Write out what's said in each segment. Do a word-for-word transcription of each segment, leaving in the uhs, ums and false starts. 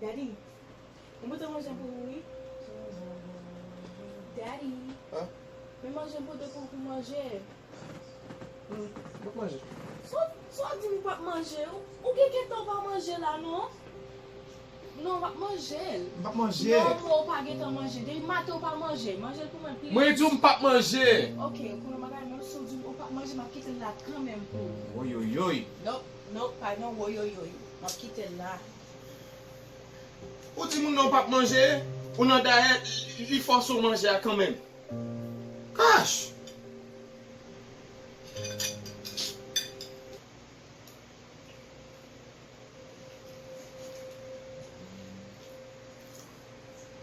Daddy, m pote manje pou ou, wi. Daddy, men manje m pote pou ou pou manje. Hmm, m p ap manje. Sa w di m ou p ap manje? Ou, ou gen kèk tan ou pa manje la, non? Non, w ap manje l. M p ap manje. Non, mwen, ou pa gen tan manje. Depi maten ou pa manje. Manje l pou mwen, please. Mwen di w m p ap manje. Ok, konnen bagay, menm si w di m ou p ap manje, m ap kite l la kanmenm pou ou. Woyoyoy. Nope, nope, pa gen woyoyoy. M ap kite l la. Ou di moun nan w p ap manje, ou nan dayèt, li, li fòse w manje a kanmenm. Gosh!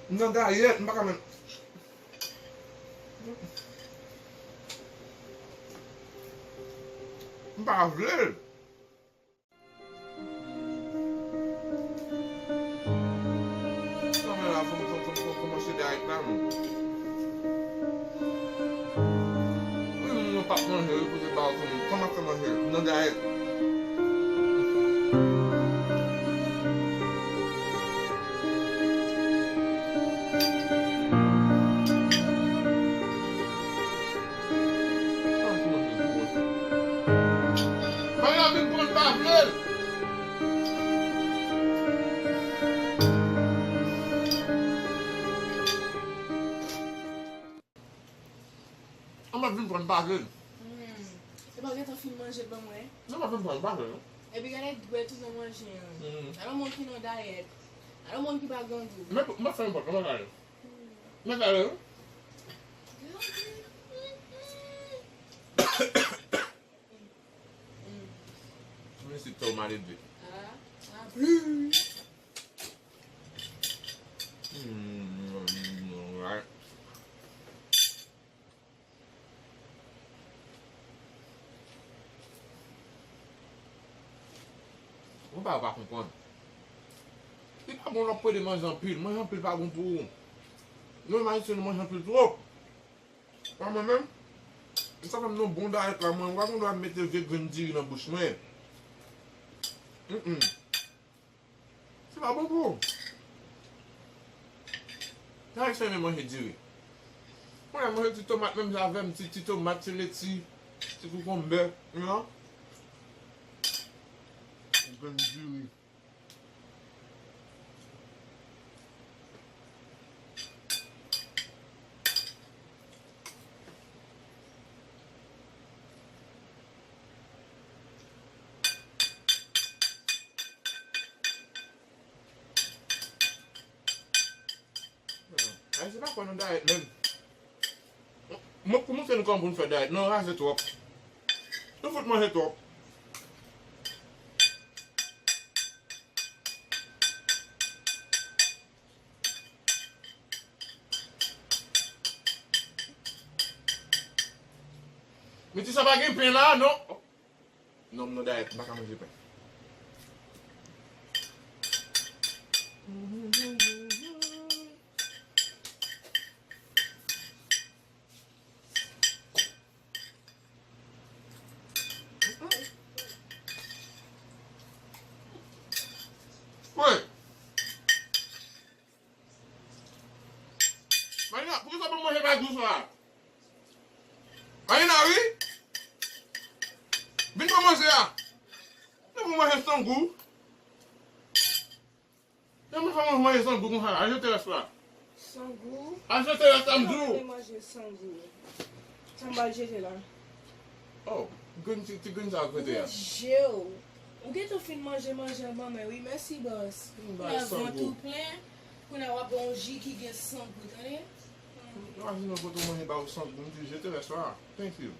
M nan dayèt, m pa ka menm. M pa vle l. Kòman la, fò m, fò m, fò m, fò m kòmanse dayèt la, mwen. Wi, moun nan p ap manje, wi, kote ba w, fò m kòmanse manje, m nan dayèt. Bagay la vin pran pa vle l. An m ap vin pran pa vle l. Hmm. E pa gentan fin manje l ban mwen? Non, m ap vin pran pa vle l. Epi gade dwèt ou nan manje an. Hmm. Alò moun ki nan dayèt. Alò moun ki pa grangou. Men, m ap fè nenpòt, m ap gade. Men gade, wi. Men se tò malede. Ah, ah, pli. Hmm, right. Ou pa, pa konprann. Li pa bon lè w ap pede manje anpil. Manje anpil pa bon pou ou. Nou menm Ayisyen, nou manje anpil twòp. Pa mwen menm, sa fè m nan bon dayèt la, mwen, m pa gendwa mete vye grenn diri nan bouch mwen. Mm, mm. Se pa bon pou ou. Sa fè m manje diri. Mwen manje ti tomat menm jan avè m, ti, ti tomat, ti leti, ti koukonbè, you know? Grenn diri. Ay, se pa kwè nan dayèt menm. Mwen, pou montre nou kòman pou nou fè dayèt, nou raze twòp. Nou fout manje twòp. Meti sa pa gen pen la, non. Non, m nan dayèt, m pa ka manje pen. Wi. Marina, poukisa w pa manje pa gou sa? Marina, wi. Vin pran manje a. Vin pran manje san gou. Nan mwen fè mwen manje san gou konsa, al jete rès la. San gou? Al jete rès la, m di w. Mwen manje san gou. Sa m pral jete la. Oh, grenn ti, ti grenn sa ak rete a. Manje w. Ou gentan fin manje manje an ban mwen, wi. Mèsi, bòs. Kounye a vant ou plen. Kounye a w ap bwè yon ji ki gen san gou, tande? Imajine w pote w manje ba w san gou, m di jete rès la. Thank you.